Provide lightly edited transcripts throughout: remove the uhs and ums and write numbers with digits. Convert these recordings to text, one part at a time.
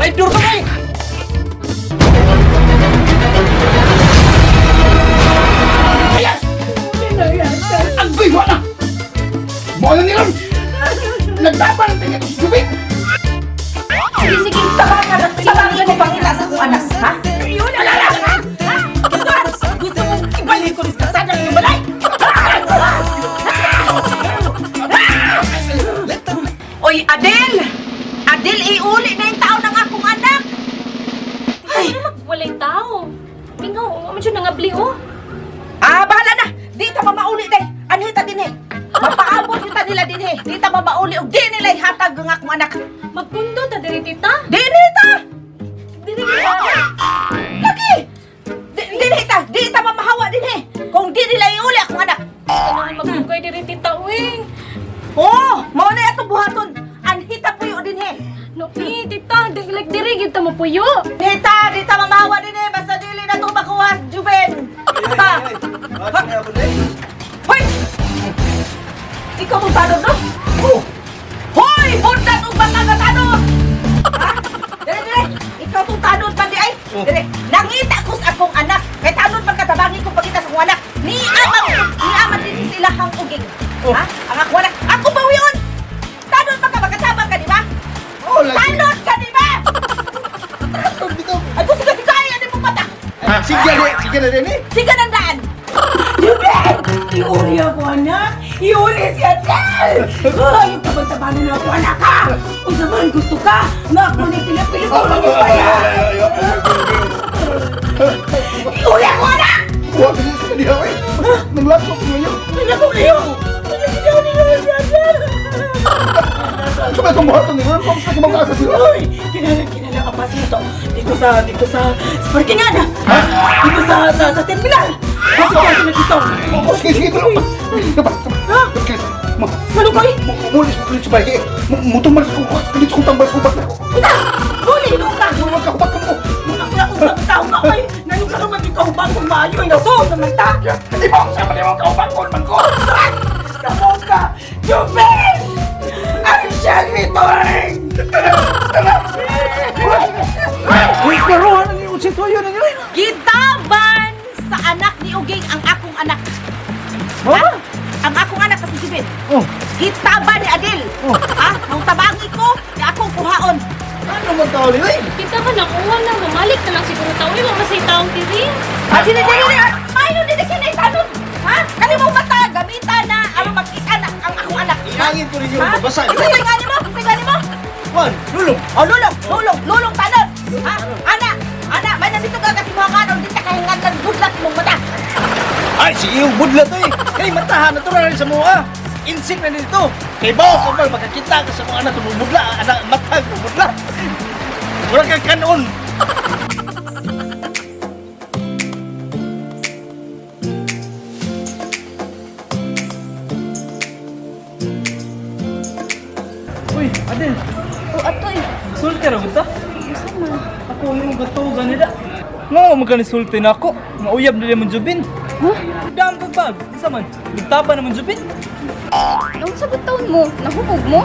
Traidor ka ba? Ayas! Ang biwa na! Mo na nilang! Naglaban ang tingin sa Jubin! Sige, sige. Tabangan, tabangan ko pangita sa akong anak, ha? Yun ang anak, ha? Ha? Gusto mo ibalik ko rin sa kasada ng balay? Oy, Adel! Adel, iuli na yung tao ng akong anak! Ay, walay tao. Mingaw, medyo nangabli, oh. Ah, bahala na! Di ta mamauli day! Anhita din eh! Mapaabot yung ta nila din eh! Di ta mamauli og di nila ihatag ang akong anak! Magpundo ta diri, tita. Di nita! Diri kita. Lagi! Di ta! Di ta mamahawa din eh! Kung di nila iuli akong anak! Kanahan magdugay diri, tita, uy. Oh! Mao na atong buhaton! Anhita puyo din eh! No, eh, tita, di, like diri gyud ta mo puyo. Dita! Di ta mamahawa din eh! Basta dili na ito makuha, Juben! Ha? Hoy! Ikaw mong tanod, no? Oh! Hoy! Bundat og bata nga tanod! Ha? Dire, dire! Ikaw tong tanod man di ay! Dire! Nangita ko sa akong anak! Kay tanod man katabangi ko pagita sa akong anak! Ni aman! Ni aman din sila hang uging! Ha? Ang akong anak! Ako bawion! Tanod man ka makatabang ka, di ba? Oh, lagi! Tanod ka, di ba? Tanod dito! Ay, gusto kasi kaya ni mong mata! Sige na, sige na din eh! Sige ng daan! Juben! Iuli ako, anak! Iuli si Adel! Ay, tabang-tabanan na ako, anak, ha? Kung man gusto ka, nga ako ni pinapilit ko lang yung baya! Iuli ako, anak! Huwag kasi sa kanila eh! Nanglakot ko ngayon! Anak ko kayo! Ano sigaw nila si Adel? Sa mga kumuhaton nila, kung sa kumakaasa sila! Uy! Kinala, kinala ka pa dito. Dito sa parkingan, ha? Dito sa terminal! Kasi ko sila dito. Oh, sige, sige, tulong! Ha? Ano ko eh? Mulis ko kulit sa bahay eh! Mutumar sa kubat, kulit sa tambal sa kubat ko! Ita! Huli, luka! Tulungan ka, kubat ko! Muna ko na kung sa tao ka, ay! Ngayon ka naman yung kahubang kung maayo, ay naso naman ta! Hindi ba ako sama niyo ang kauban ko man ko? Sabog ka! Jubel! I shall return! Uy, klaruhan ang iyong sitwayon ninyo. Gitaban sa anak ni Uging ang akong anak. Ha? Ang akong anak kasi Jubin. Oh. Gitaban ni Adil. Oh. Ha? Ang tabangi ko, ni akong kuhaon. Ano man tao nila eh? Tita ka na kuha na, mamalik na lang siguro ta, uy, mamasay taong diri. Ah, dili, dili, dili. Paano dili kinay tanod? Ha? Kani mo mata, gamita na aron makita na ang akong anak. Ihangin ko ninyo, Ha? babasa. Isa gani mo? Isa gani mo? Juan, lulong. Oh, lulong, lulong, lulong tanod. Ha? Ana, ana, may nandito ka kasi mga kanon, di ta kahingan ng budlat mong mata. Ay, sige yung budla to eh. Kay matahan, natural rin sa mga. Insik na nito. Kay bawo ka ba, makakita ka sa mga anak, mubudla, anak, matag, mubudla. Mura ka kanon. Uy, Adel, Oh, atoy. sulti ra gud ta. Gusto man. Ako yung gato ganila. Ngo magkanisulti na ako. Nga uyab nila man Jubin. Huh? Dam kag bag. Isa man. Nagtaba naman Jubin. Naon sa taon mo? Nahubog mo?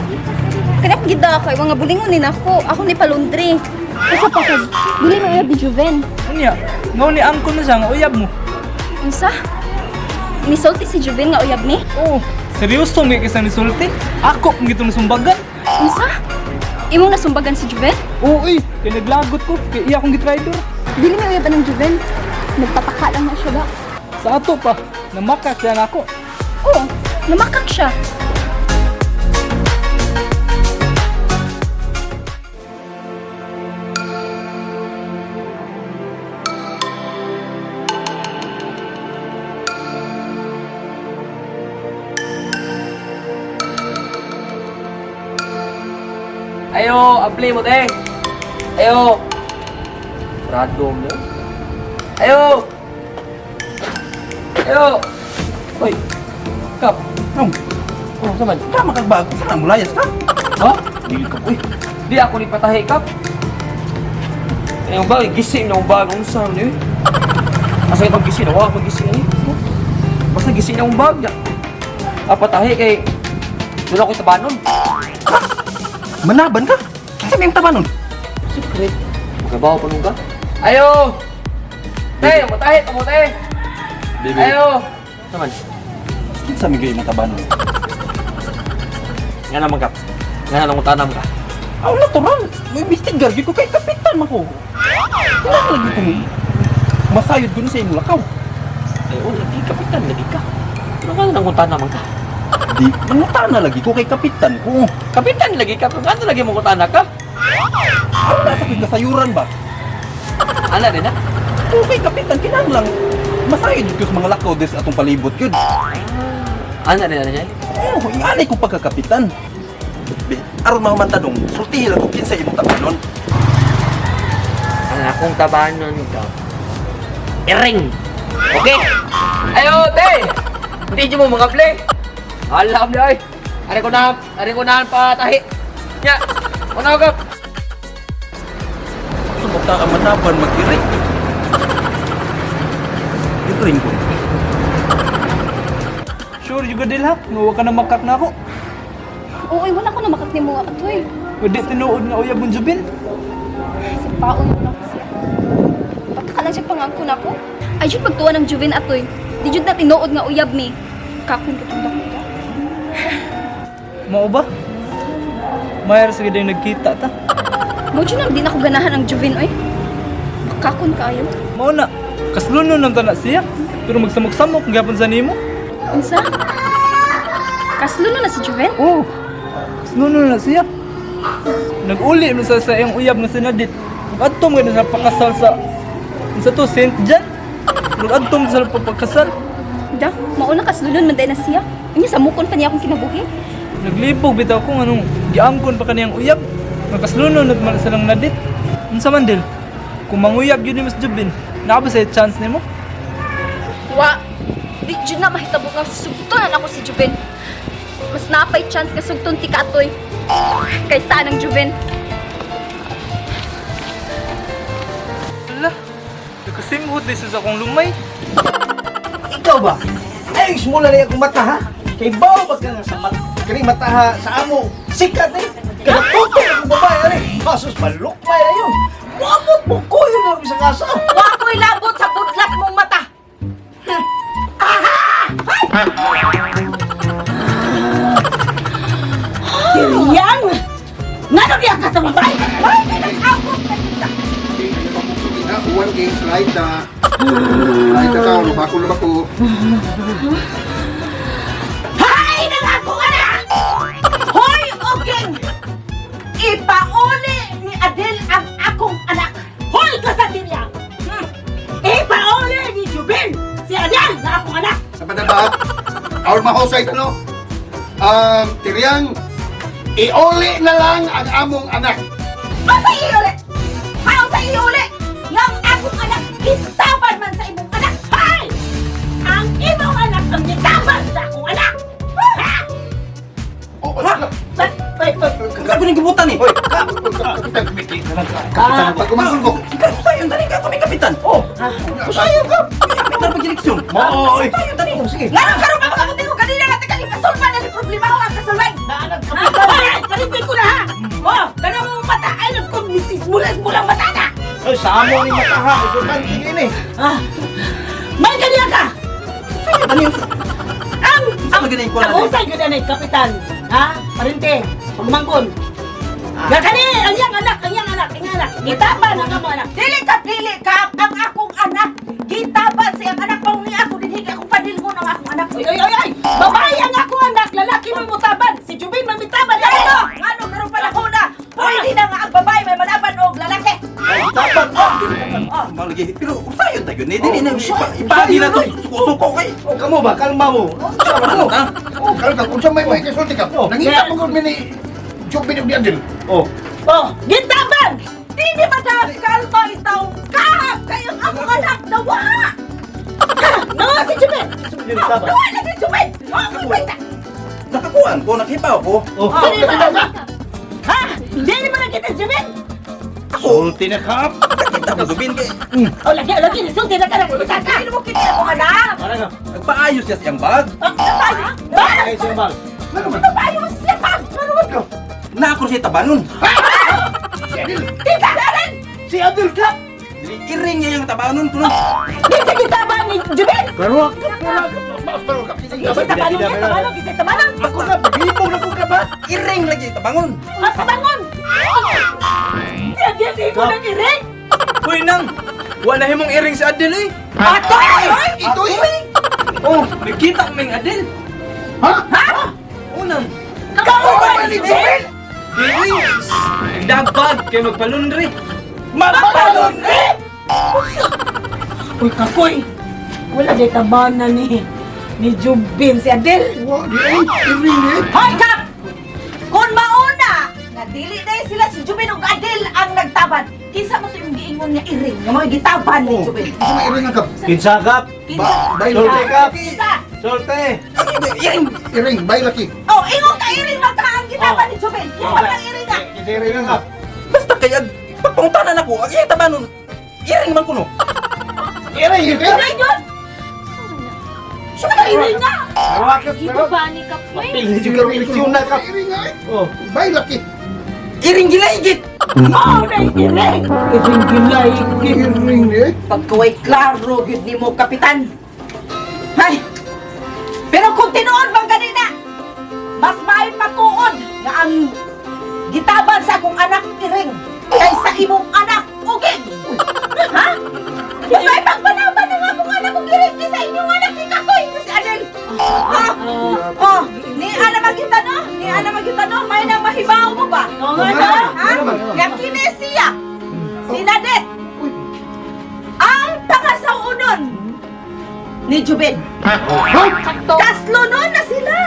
Kaya akong gida kay mga bulingon ni nako. Ako ni palundri. Usa pa ka. Dili mo uyab ni Juven. Unya, ngao ni angkon na siya nga uyab mo. Unsa? Nisulti si Juven nga uyab ni? Oo, seryoso may kaysa nisulti. Ako kung gitong nasumbagan. Unsa? Imong nasumbagan si Juven? Oo, eh, kay naglagot ko, kay iya akong gitraidor. Dili mo uyab ng Juven. Nagpataka lang na siya ba? Sa ato pa, namakak siya nako. Oo, namakak siya. Ayo, apply mo te. Ayo. Sarado mo. Ayo. Ayo. Hoy. Kap. Nung, Oh, saman. tama kag bag, saan mo layas ka? Ha? Dili kap. Uy. Di ako ni patahi kap. Ano ba? Gisi na akong bag. Unsa man eh? Asa itong gisi na? Wala akong gisi ni. Basta gisi na akong bag. Ah, patahi kay doon ako tabanon. Manaban ka? Kinsa may tabanon? Secret. Makabaw pa nung ka? Ayo! Te, mutahe, mutahe. Baby. Ayo! Naman. Kinsa mi gay matabanon? Nga naman kap. Nga nang tanam ka. Aw, natural. May investigar gyud ko kay kapitan man ko. Kailangan lagi ko masayod ko ni sa imong lakaw. Ay, oh, lagi kapitan, lagi ka. Pero nga nang tanam ka. Di, mangutana lagi ko kay kapitan ko. Kapitan lagi ka, pero nga lagi mo kutana ka. Aw, nasa ko'y kasayuran ba? Ana din ha? Okay, kapitan, kinahanglan masayod gyud ko sa mga lakaw des atong palibot yun. Ana din ana niya. Oh, inganay ko pagkakapitan. Be, aron mahuman tanong, sultihi lang ko kinsa imong tabanon. Ang akong tabanon ka. Iring! Okay! Ayo, te! Hindi mo mga play! Alam niya ay! Ari ko na pa tahi! Nya! Una ka! Sumukta ka mataban mag-iring. Iring ko. Sure, you go deal ha? Nga wa ka na makak na ako. Oo, ay, wala ko na makak nimo atoy. Wadi tinuod nga uyab mong Jubin. Sa paon mo na ko siya. Pataka lang siya pangangko na ako. Ay, jud pagtuwa ng Juven atoy. Di jud na tinuod nga uyab mi. Kakon kitong dako ka. Mao ba? Mayar sa gid nagkita ta. Mo jud nang di na ko ganahan ang Juven oy. Kakon kaayo. Mao na. Kaslunon lang ta na siya. Pero magsamok-samok gyapon sa nimo. Unsa? Kasluno na si Juven? Oh. Kaslunon na siya. Nag-uli man sa iyang uyab nga sinadit. Adto man sa pakasal sa unsa to Saint John. Nag-adto man sa pagpakasal. Da, mauna kaslunon man day na siya. Unya samukon pa niya akong kinabuhi. Naglibog bitaw ko anong giangkon pa kaniyang uyab. Nakaslunon at man silang nadit. Unsa man dil? Kung manguyab yun ni Mas Jubin, naa ba sa chance nimo? Wa, di jud na mahitabo nga sugton na ako si Juven. Mas napay chance nga sugton ti katoy. Kaysa ng Juven. Ala, nakasimhot din sa akong lumay. Ikaw ba? Ay, smula na akong mata ha. Kay bawo ba ka nga sa mata? Kani mata ha, sa amo. Sikat eh. Kanatuto akong babae ari. Asus malukmay ayon. Muabot mo ko yun ang isang asa. Wa ko'y labot sa budlat mong mata. Aha! Diriyang! Ngano diya ka sa babae? Ay, nag-abot na kita. Uwan kay slide na. Slide na tao, lubako lubako. Hay! Nangako ka na! Hoy, Oging! Ipauli ni Adel ang akong anak. Hoy ka sa diriyang! Ipauli ni Jubin si Adel na akong anak. Sa ba? Our mahusay ano? Tiriyang, iuli na lang ang among anak. Basta iuli! Haw sa iuli! Nga ang akong anak gitaban man sa imong anak! Hay! Ang imong anak ang gitaban sa akong anak! Ha? Oh, ha? Kinsa ko ning gibutan eh? Hoy, kapitan, pag umangkon ko. Ikaw sayon dali ka kami kapitan. Oh. Sayon ka. Kapitan pag eleksyon. Mao, oy. Sayon dali. Oh, sige. Nga nang karoon pa makabuti ko kanina natin kang ipasulman na ni problema ko ang kasulman! Naanag kapitan! Ay, palitin ko na ha! Oh, kanang mong mata ay nagkumisismulas-mulang mata na! Ay, sa amo ni mata ha. Importante yun eh. Ah, may kanya ka! Sayon dali. Ang Sa maganda yung kuwan Ang natin. usay gyud anay kapitan. Ha? Parente, pagmangkon. Nga kani, ang iyang anak, ang iyang anak, ang iyang anak. Gitaban ang among anak. Dili ka dili ka ang akong anak. Gitaban sa iyang anak pang niya ako dinhi kay akong padilgon ang akong anak. Oy, oy, oy, oy! Babae ang akong anak, lalaki man mutaban. Si Jubin man mitaban. Ngano? Ngano karon panahon na? Pwede na nga ang babae may manaban og lalaki. Dapat oh. Malagi pero sayon tayo ni dili na ipagi na to suko-suko kay. Oh, kamo ba? Kalma mo. Ano ta? Oh, kalma, kung sa may may kasulti ka. Nangita mo ko ni Jubin ug ni Adel. Oh. Oh, gitaban! Dili ba na kalma itaw ka? Kay ang akong anak nawa. Nawa si Jubin. Gitaban. Nawa na si Jubin. Oh, wait. Nakakuan ko, nakipaw ko. Oh. Dili ba na? Ha? Dili ba na kita Jubin? Sulti na kap. Nakita ko Zubin kay Oh, lagi, lagi, sulti na ka na. Kita ka. Dili mo kita akong anak. nagpaayos siya siyang bag. Tayo. Ay, siya bang. Tayo siya pa. Na ako siya tabanon. Tita! Si Adel ka! Iring niya yung tabanon ko no. Kinsa gitaban ni Jubel? Klaro ka, klaro ka. Kinsa tabanon niya? Tabanon, kinsa tabanon? Ako ka, paglibog na ko ka ba? Iring lagi tabangon. Mas tabangon! Si Adel, di mo nang iring! Uy nang, wala himong iring si Adel eh. Atoy! Itoy! Oh, nagkita ko ng Adel. Ha? Unang, Kamu ni Jubel? dili. Dagbag kay magpalundre. Magpalundre! Uy, kakoy! Wala di tabanan ni Jubin si Adel. Wa di ay, iring ni. Hoy, Kap! Kung mauna, nga dili na sila si Jubin ug Adel ang nagtaban. Kinsa mo to yung giingon nga iring, nga mga gitaban ni Oh, Jubin? isa may iring ang kap. Kinsa kap? Kinsa? Bay Sulti kap! Kinsa? Sulti! Iring, iring, bay laki. Oh, ingon ka iring man ka ang gitaban ni Jubin. Kinsa man ang iring ah? Kinsa iring ang kap. Basta kay ag pagpangutanan ako, ang iyang tabanon. Iring man kuno. Iring, iring. Iring yun! Sa iring nga! Klaro ka, Ito ba ni Kapoy? Pili jud ka eleksyon na kap. Iring ay. Oh. Bay laki. Iring gilaigit. Mao na iring! Iring gilaigit! Iring ni. Pagkuway klaro gyud nimo kapitan. Hay. Pero kung tinuod bang ganina, mas may patuod nga ang gitaban sa akong anak iring kaysa imong anak uging. Ha? Mas may pagbanaban ang akong anak ug iring kaysa inyong anak ni Kakoy si Adel. Ha? Oh, ni ana magita no? Ni ana magita no? May nang mahibaw mo ba? Oo nga, Ha? Ha? Nga kini siya. Si Nadette. Ang pangasaunon ni Jubin. Kaslo nun na sila.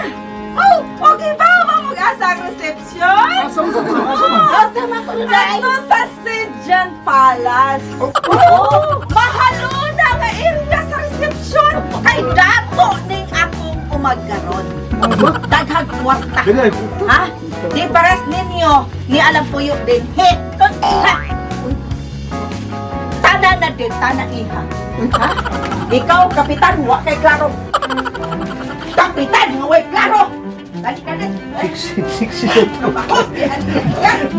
Oh, okay ba? Mag-asa ang reception? Asa man sa kuno? Asa man? Asa man kuno Ato sa Sijan Palace. Oh, mahaluna nga area sa reception. Kay dato ning akong umagaron. Daghag kwarta. Ha? Di pares ninyo ni alam puyo din. He. Ha? Tana na din, tana iha. Ha? Ikaw, kapitan, wa kay klaro. Kapitan, nga way klaro. Dali ka din. Six, six,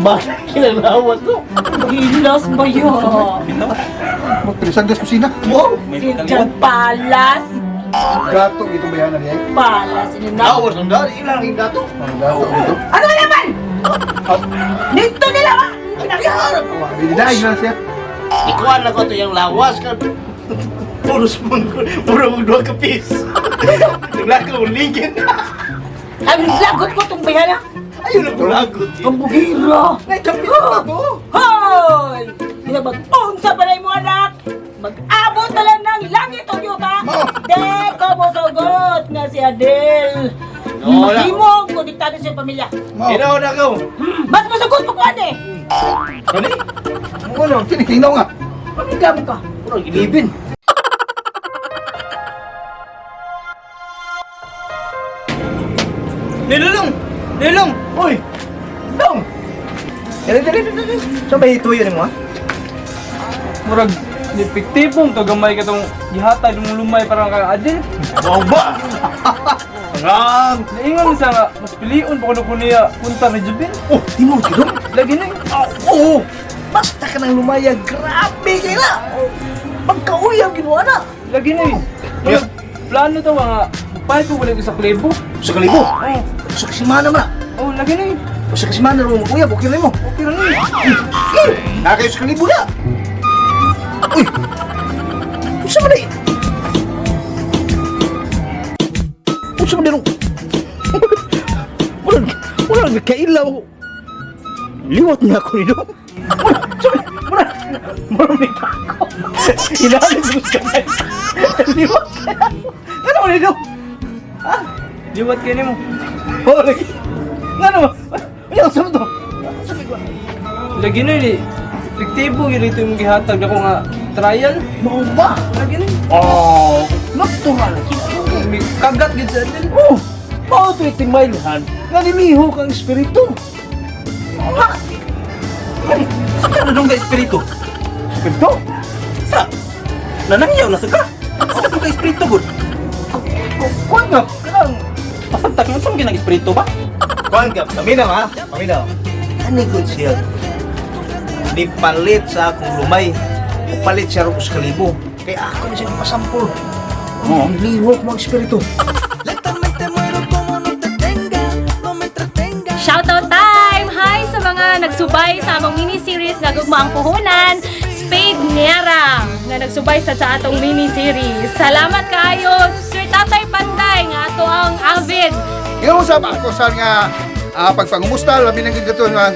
Bakit kilalawa to? Gilas ba yun? Magpilisang gas kusina. Wow! May Sijan Palace! Gato itong bayanan niya. Palace ni na. Lawas ang dari, ilang rin gato. Ang gato ito. Ano ba naman? Nito nila ba? Dinaig na siya. Ikuan na ko to yung lawas ka. Puro spoon ko, puro mong duha ka piece. Naglakaw ligin. Ang lagot ko itong bayana. Ayun ang bulagot. Ang bugira. Nagkapit na to. Hoy! Bisa mag-unsa pa na mo anak! Mag-abot na lang ng langit o yuta! Mao. De ko mosugot nga si Adel! No, wala. Mahimong konektado sa pamilya. Mao. Ginaw na ko. Mas mosugot pa ko ane! Ano? Ano? Tinitinaw nga. Pamigla mo ka. Puro gilibin. Nilulong! Nilulong! Uy! Dong! Dali, dali, dali, dali. Saan ba hituyo ni mo, ha? Murag, epektibong to gamay ka tong gihatag mong lumay para kang Adel. Wow ba? Ram! Naingon sa nga, mas pilion pa kuno ko niya punta ni Jubin. Oh, di mo, gidong. Lagi na eh. Oo! Basta ka nang lumaya, grabe kayo na! Magkauyang ginawa na! Lagi na eh. Yeah. Murag, plano to nga, magpahit ko wala ko sa klebo. Sa kalibo! Sa kasimana man na! Oh, lagi na eh. Sa kasimana ro mag-uyab, okay na mo! Okay ra na eh. Nakayo sa kalibo na! Uy! Unsa man eh? Unsa man din? Wala, wala kailaw. Liwat na ako nito. Wala, sabi, wala, wala may kako. Inalig mo sa kamay. Liwat na ako. Ano mo nito? Ha? Liwat kayo nimo. Oh, lagi. Ano? Ano sa to? Sabi ko, Lagi na eh. Epektibo yun ito yung gihatag ako nga trial. Mao ba? Lagi na eh. Oh, natural. May kagat gid sa Adel. Oh, mao to itimailhan nga nilihok ang espiritu. Sa ka na ka espiritu? Espiritu? Sa nanangyaw na sa ka. Sa ka espiritu gud. Kuan nga, kanang Pasagtak yun sa mga espiritu ba? kuan ka, paminaw ha, paminaw. Ani good siya. Nipalit sa akong lumay. Palit siya ro sa kalibo. Kay ako na siya pasampol. Oo. Lihok mga espiritu. Shoutout time! Hi sa mga nagsubay sa among mini-series nga Gugma ang Puhunan, Spade Niera, nga nagsubay sa atong mini-series. Salamat kaayo, Sir Tatay Panday, nga ato ang avid. Ingon usab ako sa nga pagpangumusta labi na gid kato nga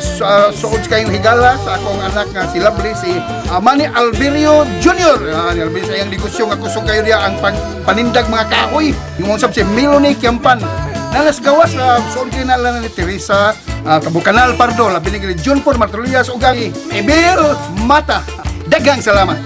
suod kayong higala sa akong anak nga si Lovely si Manny Alberio Jr. Ni Alberio sa iyang negosyo nga kusog kayo diya ang pagpanindag mga kahoy. Ingon usab si Melanie Kiampan. Nalas gawas suod kayo na lang ni Teresa Tabukanal Pardo, labi na gid John Paul Martolias ug ang Ebel Mata. Daghang salamat.